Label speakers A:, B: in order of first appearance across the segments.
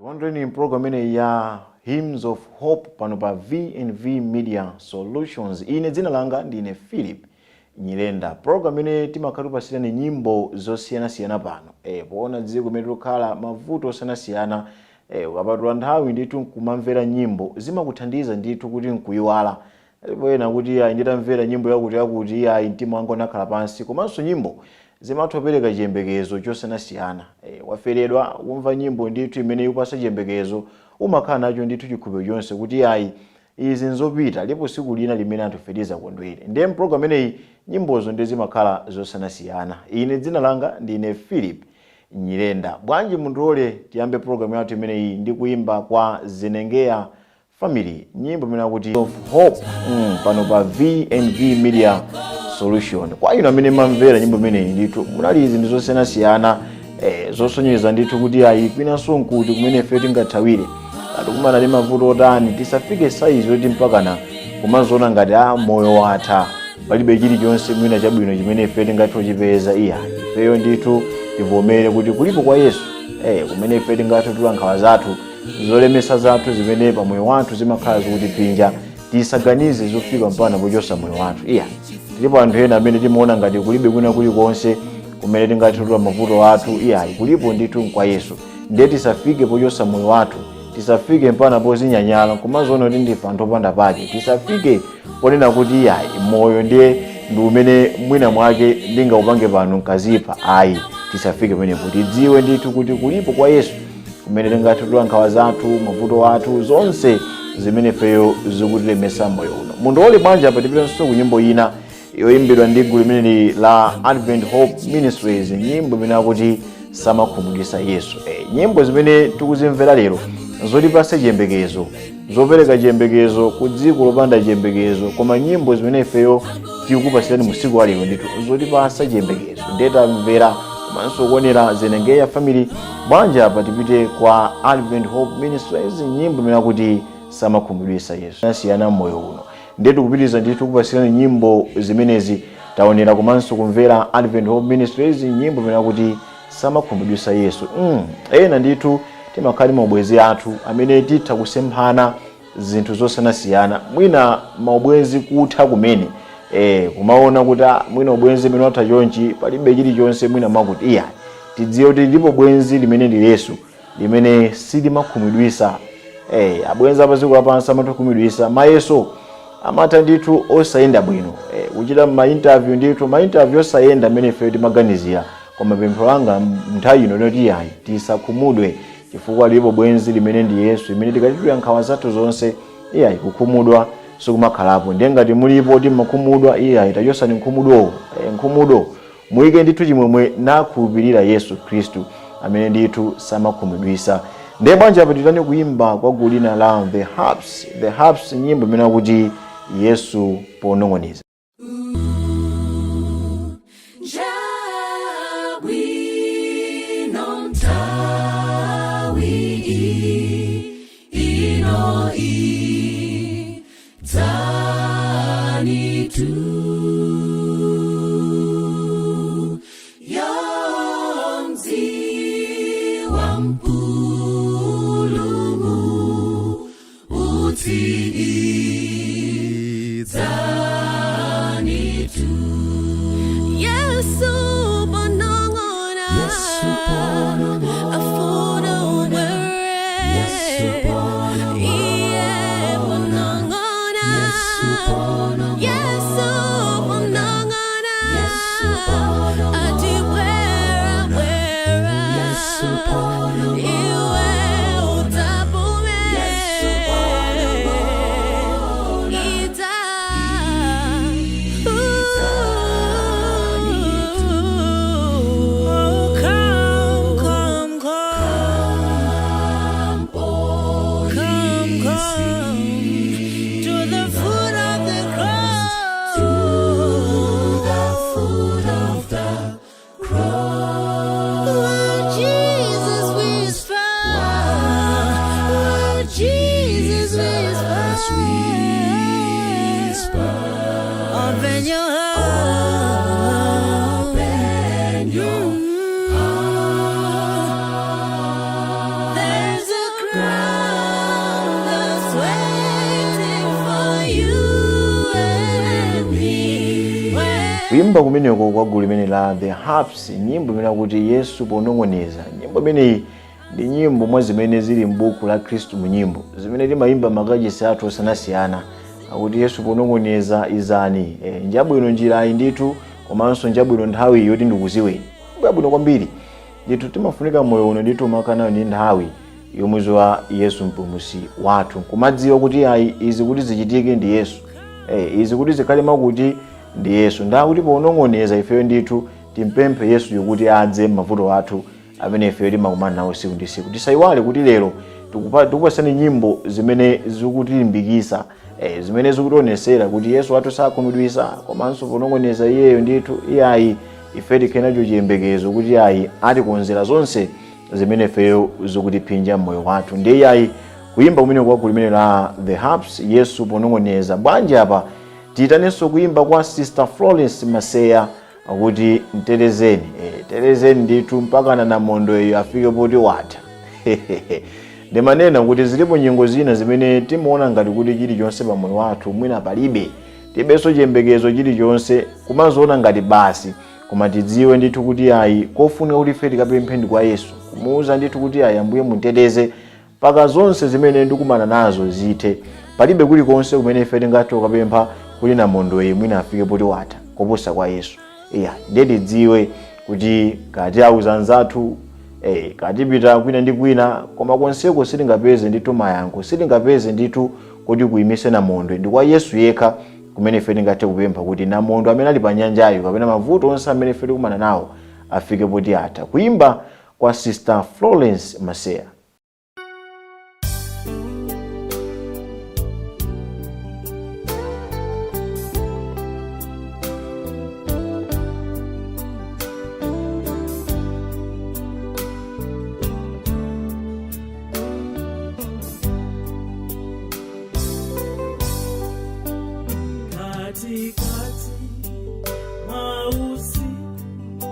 A: Tikulandireni program imeneyi ya Hymns of Hope pano pa V&V Media Solutions. Ine dzina langa ndine Philip Nyirenda. Program imene timakhala tikupasirani nyimbo zosiyanasiyana pano. Poona dziko limene tikukhala, mavuto osiyanasiyana, ukapatula nthawi ndithu nkumamvera nyimbo, zimakuthandiza ndithu kuti nkuyiwala. Poyena kuti ayi, nditamvera nyimbo yakuti yakuti, ayi, mtima wanga unakhala pansi. Komanso nyimbo zimatha kupereka chiyembekezo chosiyanasiyana. Waferedwa, kumva nyimbo ndithu imene ikupasa chiyembekezo, umakhala nacho ndithu chikhulupiriro chonse kuti ayi, izi nzopita, lipo siku lina limene anthu ife tizakondwere. Ndiye mpulogalamu imeneyi nyimbozo ndi zimakhala zosiyanasiyana. Ine dzina langa ndine Philip Nyirenda. Bwanji mundilole tiyambe program yathu imeneyi ndi kuyimba kwa Zenengeya Family, nyimbo imene akuti of Hope, pano pa V&V Media Solution. Kwa inu amene mamvera nyimbo imeneyi, ndithu munali zinthu zosiyanasiyana, zosonyeza ndithu kuti ayi, kwinanso nkuti kumene ife tingathawire atikumana ndi mavuto otani? Tisafike saizi yoti mpakana kumazoona ngati a moyo watha, palibe chilichonse mwina chabwino chimene ife tingathe kuchipeza. Iya, ifeyo ndithu tivomere kuti kulipo kwa Yesu, kumene ife tingathe kutula nkhawa zathu, zolemesa zathu zimene pamoyo wathu zimakhala zikutipinja. Tisaganize zofika mpaka pochosa moyo wathu. Iya, tilipo anthu ena amene timaona ngati kulibe kwina kulikonse kumene tingathe kutula mavuto athu. Iyayi, kulipo ndithu kwa Yesu. Ndiye tisafike pochosa moyo wathu, tisafike mpaka pozinyanyala kumazoona kuti ndife anthu opanda pake. Tisafike ponena kuti iyayi, moyo ndiye ndi umene mwina mwake ndingaupange pano nkazipha. Ayi, tisafike pamenepo. Tidziwe ndithu kuti kulipo kwa Yesu kumene tingathe kutula nkhawa zathu, mavuto athu, zonse zimene ifeyo zikutilemesa moyo uno. Mundilole bwanji apa tipitenso ku nyimbo ina yoyimbidwa ndi gulu limeneli la Advent Hope Ministries, nyimbo imene akuti Samakhumudwitsa Yesu. Nyimbo zimene tikuzimvera lero zotipasa chiyembekezo, zopereka chiyembekezo ku dziko lopanda chiyembekezo. Koma nyimbo zimene ifeyo tikukupasirani musiku wa lero ndithu zotipasa chiyembekezo. Ndiye tamvera komanso kuonera Zenengeya Family. Bwanji apa tipite kwa Advent Hope Ministries, nyimbo imene akuti Samakhumudwitsa Yesu. Siyana moyo uno. Ndiye tikupitiriza ndithu kupasirani nyimbo zimenezi. Taonera komanso kumvera Advent Hope Ministries, nyimbo imene akuti Samakhumudwitsa Yesu. Ena ndithu timakhala ndi maubwenzi athu amene titha kusemphana zinthu zosiyanasiyana, mwina maubwenzi kutha kumene, kumaona kuti ah, mwina ubwenzi imene watha chonchi, palibe chilichonse mwina mwakuti. Iya, tidziwe kuti lipo bwenzi limene ndi Yesu, limene silimakhumudwitsa. Abwenzi apa dziko lapansi amatha kukhumudwitsa, mayeso amatha ndithu osayenda bwino, kuchita ma interview ndithu, ma interview osayenda amene ife timaganizira. Koma pempho langa nthawi ino loti ayi, tisakhumudwe, chifukwa lipo bwenzi limene ndi Yesu, limene tikatitulira nkhawa zathu zonse, iyayi, kukhumudwa sikumakhalapo. Ndiye ngati mulipo timakhumudwa, iyayi, tachosani nkhumudwowo, nkhumudo muyike ndithu chimwemwe nakhulupirira Yesu Khristu amene ndithu samakhumudwitsa. Ndiye bwanji apa titani kuyimba kwa gulu lina la The Harps, The Harps, nyimbo imene akuti Yesu Ponong'oneza.
B: Njabwino nthawi ino idzanitu yomdziwa Mpulumutsi idzanitu.
C: Yesu ponong'ona.
B: Yesu ponong'ona.
C: Afuna ubwere.
B: Yesu ponong'ona.
C: Iye ponong'ona.
B: Yesu ponong'ona.
C: Yesu ponong'ona.
B: Yesu ponong'ona.
C: Ati bwera, bwera.
B: Yesu ponong'ona.
C: Iwe udzapume.
B: Yesu ponong'ona.
C: Idza.
D: Oh, come, come, come.
B: Come,
D: Come, come to the foot of the cross.
B: To the foot of the cross.
C: Where Jesus whisper, where Jesus whisper,
B: Whisper.
D: Open your heart.
B: Open your heart.
C: There's a
A: Kuimba kumeneko kwa gulu limene la The Harps, nyimbo imene akuti Yesu Ponong'oneza. Nyimbo imeneyi ndi nyimbo mwa zimene zili m'buku la Khristu mu nyimbo zimene timayimba makachisi athu osiyanasiyana, akuti Yesu ponong'oneza izani. Njabwino njirayi ndithu, komanso njabwino nthawi yoti ndikuziweni. Njabwino kwambiri ndithu. Timafunika moyo uno ndithu umakhala ndi nthawi yomuziwa Yesu mpulumutsi wathu, kumadziwa kuti ayi, izi kuti zichitike ndi Yesu, izi kuti zikhale makuti ndi Yesu. Ndakuti ponong'oneza ifeyo ndithu timpemphe Yesuyo kuti adze m'mavuto athu amene ifeyo timakumana nawo siku ndi siku. Tisayiwale kuti lero tikupasani nyimbo zimene zikutilimbikisa, zimene zikutionesera kuti Yesu wathu sakhumudwisa, komanso ponong'oneza iyeyo ndithu iyayi, ife tikhale nacho chiyembekezo kuti ayi, atikonzera zonse zimene ifeyo zikutiphinja mmoyo wathu. Ndiye iyayi, kuyimba kumene kwa gulu limene la The Harps, Yesu Ponong'oneza. Bwanji apa tiyitanenso kuimba kwa Sister Florence Maseya akuti Mtetezeni. Tetezeni ndithu mpaka na namondo iyo afike poti watha. Ndimanena kuti zilipo nyengo zina zimene timaona ngati kuti chilichonse pa moyo wathu mwina palibe, tibenso chiyembekezo chilichonse, kumazoona ngati basi. Koma tidziwe ndithu kuti ayi, kofunika kuti ife tikapemphe ndi kwa Yesu, kumuwuza ndithu kuti ayi, Ambuye munteteze paka zonse zimene ndikumana nazo zithe. Palibe kulikonse kumene ife tingathe kukapempha kuti namondoyi mwina afike poti watha koposa kwa Yesu. Iya, ndiye tidziwe kuti kati auza anzathu, katipita kwina ndi kwina, koma konseko sitingapeze ndithu mayankho, sitingapeze ndithu kuti kuyimise namondwe. Ndi kwa Yesu yekha kumene ife tingathe kupempha kuti namondwe amene ali pa nyanjayo kapena mavuto onse amene ife tikumana nawo afike poti atha. Kuimba kwa Sister Florence Maseya.
D: Katikati mwa usiku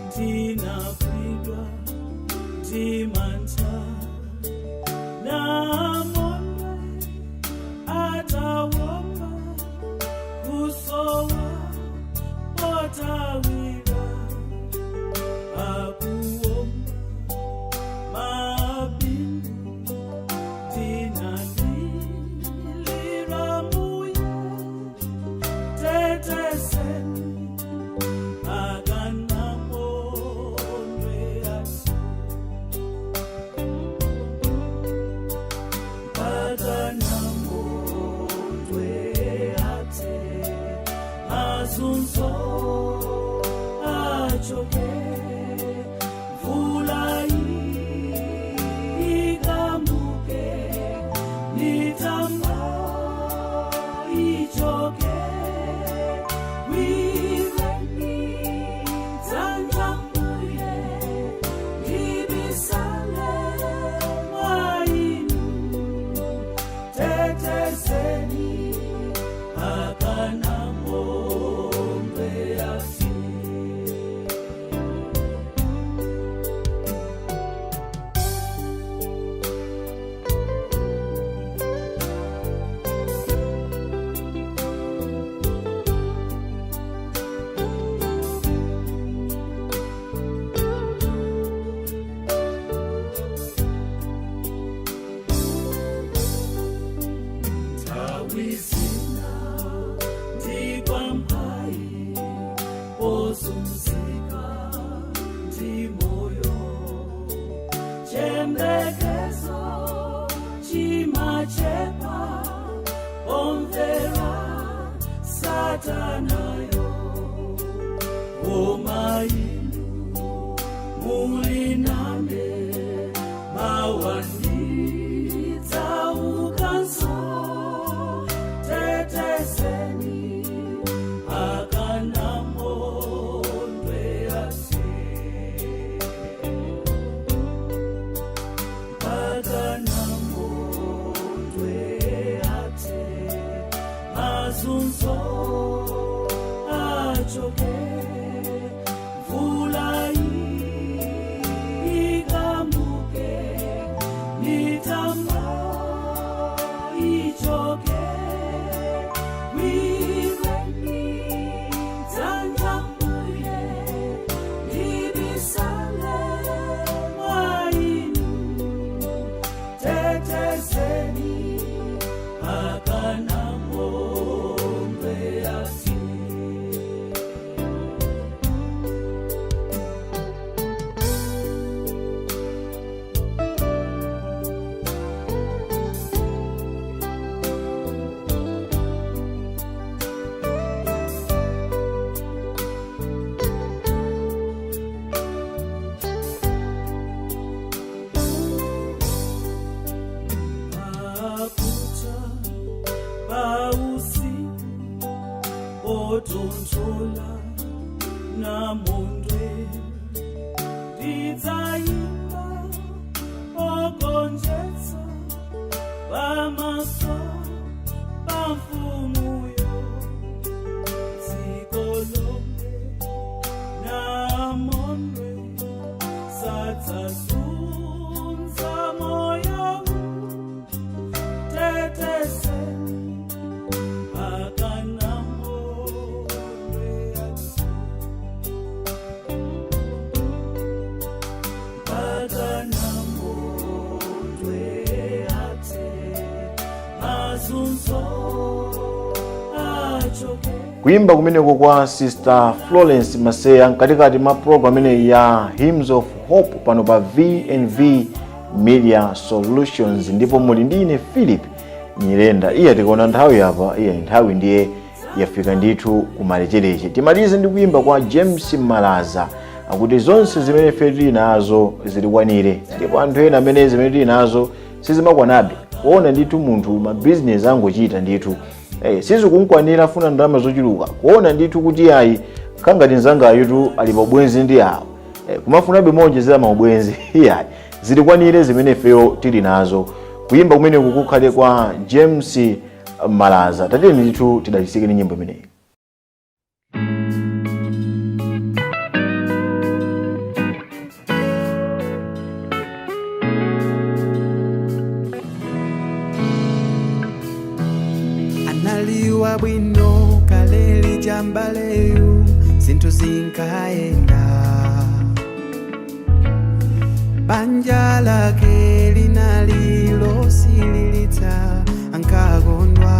D: ndinagwidwa ndi mantha, namondwe atawomba, kusowa pothawira, akuwomba mabingu, ndinalilira Mbuye, tetezeni mpaka namondwe athe, mpaka namondwe athe, mazunzo achoke, mvula ikambuke, mitambo ichoke, gwireni dzanja Mbuye, ndibisale mwa inu, tetezeni mpaka namondwe athe. Nthawi zina ndikwamphayi pozunzika ndi moyo, chiyembekezo chimachepa, omvera satanayo, koma inu muli nane, mawa ndidzaukanso, tetezeni mpaka namondwe athe, mpaka namondwe athe, mazunzo achoke, mvula ikambuke, mitambo ichoke, gwireni dzanja. Pamaso pa mfumuyo dziko lomwe namondwe sadzazunza moyo teteseni pakanamondwe atse pakanamondwe atse mazunzo achoke.
A: Kuyimba kumeneko kwa Sister Florence Maseya mkatikati mwa program imeneyi ya Hymns of Hope pano pa VNV Media Solutions, ndipo muli ndi ine Philip Nyirenda. Iye tikaona nthawi apa, iye nthawi ndiye yafika ndithu kumalechereche. Timalize ndi kuyimba kwa James Malaza akuti zonse zimene ife tili nazo zitikwanire, ndipo anthu ena amene zimene tili nazo sizimakwanabe. Kuona ndithu munthu mabizinesi angochita ndithu, sizikunkwanira, afuna ndalama zochuluka. Kuona ndithu kuti ayi, kangati mzangayutu ali paubwenzi ndi awo, kumafunabe monjezera maubwenzi. Iyayi, zitikwanire zimene ifeyo tili nazo. Kuyimba kumeneku kukhale kwa James Malaza. Tatiyeni ndithu tidalitsike ndi nyimbo imeneyi.
E: Analiwa bwino kaleli jambaleyu, zinthu zinkayenda, banja lake linali losililitsa, ankakondwa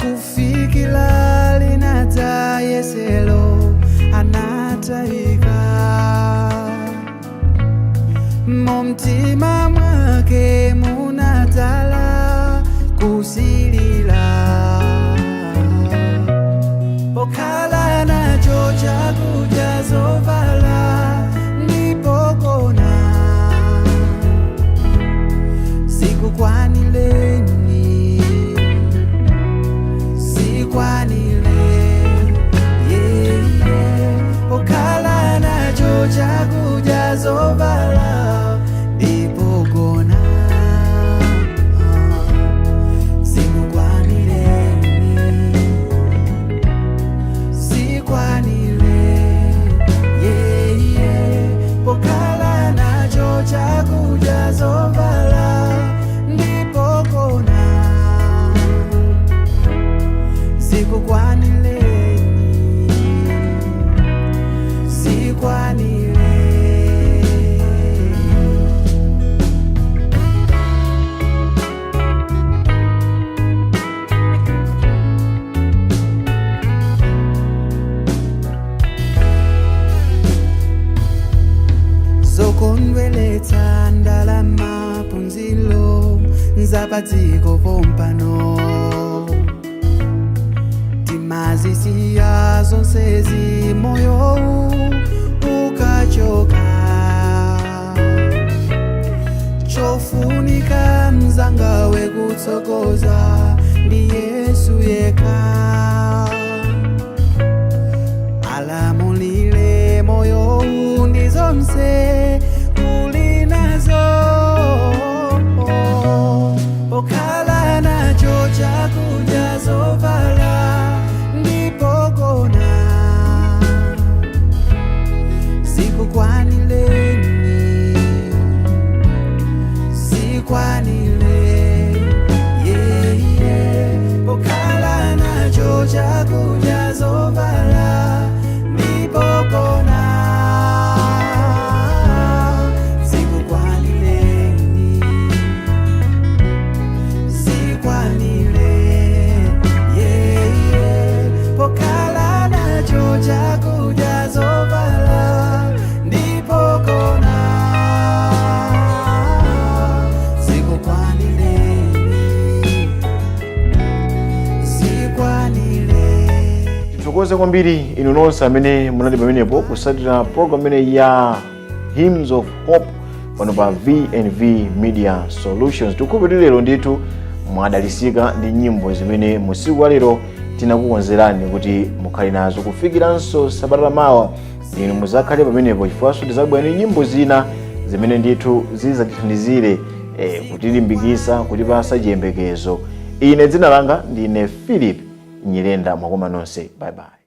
E: kufikila linadza yeselo, anatayika mumtima mwake munadzala kusilila. Pokhala nacho chakudya, zovala ndipogona, zikukwanileni, zikwanile, yeah. Pokhala nacho chakudya, zovala ndipogona, zikukwanileni, zikwanile, yeah. Pokhala nacho chakudya, zovala ndipogona, zikukwanileni, zikwanile. Zokondweletsa, ndalama, phunzilo nzapadziko pompano, timazisiya zonsezi moyo ukachoka. Chofunika mzanga wekutsogoza ndi Yesu yekha, alamulile moyo ndi zonse uli nazo. Pokhala nacho chakudya, zovala ndipogona, zikukwanileni, zikwanile, yeah. Pokhala nacho chakudya, zovala ndipogona, zikukwanileni, zikwanile, yeah. Pokhala nacho chakudya, zovala ndipogona, zikukwanileni, zikwanile.
A: Tithokoze kwambiri inu nonse amene munali pamenepo kusatira program imene ya Hymns of Hope pano pa VNV Media Solutions. Tikukhulupirira lero ndithu mwadalisika ndi nyimbo zimene musiku wa lero tinakukonzerani kuti mukhale nazo. Kufikiranso sabata lamawa, inu muzakhale pamenepo, chifukwanso tizabwera ndi nyimbo zina zimene ndithu zizatithandizire. Kutilimbikisa, kutipasa chiyembekezo. Ine dzina langa ndine Philip Nyirenda. Mwakoma nonse, bye bye.